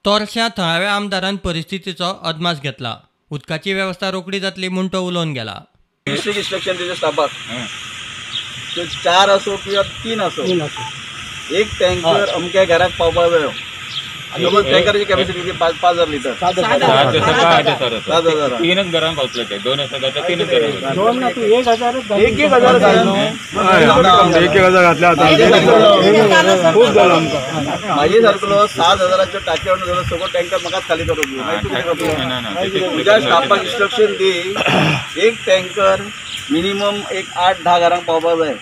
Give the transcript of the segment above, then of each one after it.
तोरश्यां थळाव्या आमदारान परिस्थितीचो अदमास घेतला. उदकाची वेवस्था रोखडी जातली म्हूण तो उलोवन गेला. इन्स्ट्रक्शन दिले स्टाफाक, 4 असो किंवा 3 असो, एक टँकर अमक्या घराक पावपाक जायो. टँकराची कॅपॅसिटी 5,000 लिटर, 7,000 तीनच घरांक पावतले ते, 2 हजार 3 घरांक, 1,000 खूब जालो आमकां. म्हाजे सारको 7,000 टाकी हाडून सगळो टँकर म्हाकाच खाली करूंक. तुज्या स्टाफाक इन्स्ट्रक्शन दी, एक टँकर मिनिमम एक 8-10 घरांक पावपाक जाय.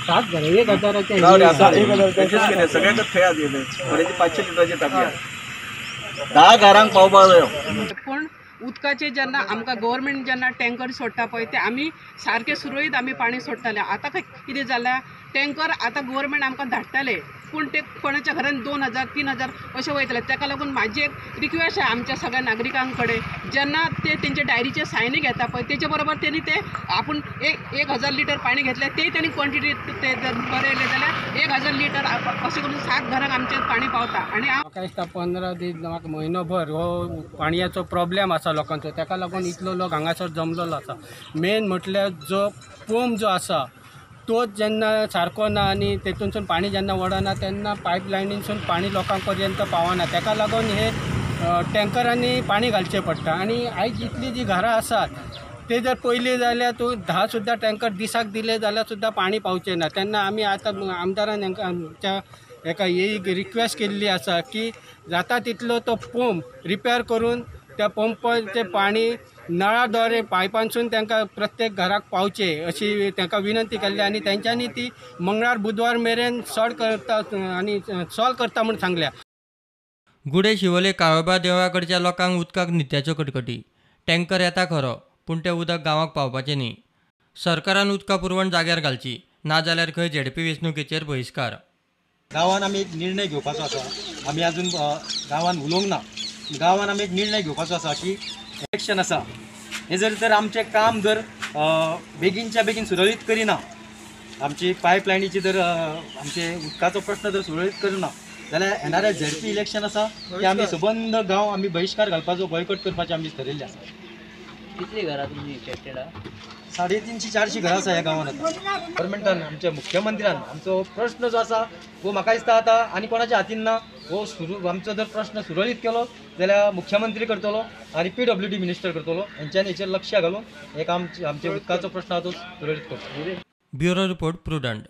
7 घरां 1,000 सगळ्यांक थंय आसा, 500 लिटराची टाकी 10 घरांक पावपाक जायो. पूण उदकाचे जेन्ना आमकां गव्हर्मेंट जेन्ना टँकर सोडटा पळय ते आमी सारके सुरळीत आमी पाणी सोडटाले. आतां कितें जालां, टँकर आतां गव्हर्मेंट आमकां धाडटाले, पूण ते कोणाच्या घरान 2,000 3,000 अशें वयतले. ताका लागून म्हाजी एक रिक्वेस्ट आसा आमच्या सगळ्या नागरिकां कडेन, जेन्ना ते तेंचे डायरीचे सायनी घेता पळय तेचे बरोबर तेणी ते आपूण 1,000 लिटर पाणी घेतलें तेय तेणी क्वॉन्टिटी ते बरयलें जाल्यार 1,000 लिटर अशें करून 7 घरांक आमचें पाणी पावता. आनी म्हाका दिसता 15 दीस म्हाका म्हयनोभर हो पाणयाचो प्रॉब्लेम आसा लोकांचो, ताका लागून इतलो लोक हांगासर जमलेलो आसा. मेन म्हटल्यार जो पंप जो आसा तोच जेन्ना सारको ना आनी तेतूनसून पाणी जेन्ना वडना तेन्ना पायपलायनीनसून पाणी लोकांक पर्यंत पावना. ताका लागून हे टँकरांनी पाणी घालचें पडटा. आनी आयज इतलीं जीं घरां आसात ते जर पयलीं जाल्यार तूं 10 सुद्दां टँकर दिसाक दिले जाल्यार सुद्दां पाणी पावचें ना. तेन्ना आमी आतां आमदारान आमच्या एका एक रिक्वेस्ट केल्ली आसा की जाता तितलो तो पंप रिपेर करून त्या पंपाचें पाणी नळा द्वारे पायपांसून तांकां प्रत्येक घराक पावचें अशी तांकां विनंती केल्ली. आनी तेंच्यांनी ती मंगळार बुधवार मेरेन सॉल्व करता आनी सॉल्व करता म्हूण सांगल्या. गुडे शिवोले काळोबा देवळा कडच्या लोकांक उदकाक नित्याच्यो कटकटी. टँकर येता खरो, पूण तें उदक गांवाक पावपाचें न्ही. सरकारान उदका पुरवण जाग्यार घालची, नाजाल्यार खंय झेडपी वेंचणुकेचेर बहिश्कार. गांवान आमी एक निर्णय घेवपाचो आसा, आमी अजून गांवान उलोवंक ना. गांवान आमी एक निर्णय घेवपाचो आसा की इलेक्शन आसा हें जर तर आमचें काम जर बेगीनच्या बेगीन सुरळीत करिना, आमची पायपलायनीची जर आमचे उदकाचो प्रश्न जर सुरळीत करिना जाल्यार येणाऱ्या झेडपी इलेक्शन आसा ते आमी सबंद गांव आमी बहिश्कार घालपाचो, बॉयकॉट करपाचें आमी थरयल्लें आसा. कितली घरां तुमची इफेक्टेड आसा? 350-400 घरां आसा ह्या गांवांत. आतां गव्हर्मेंटान आमच्या मुख्यमंत्र्यान आमचो प्रश्न जो आसा हो म्हाका दिसता आतां आनी कोणाच्या हातीन ना. हो सुरू आमचो जर प्रश्न सुरळीत केलो जाल्यार मुख्यमंत्री करतलो आनी PWD minister करतलो. हेंच्यांनी हेचेर लक्ष घालून एक आमचे उदकाचो प्रश्न आसा तो सुरळीत करतलो. Bureau report, Prudent.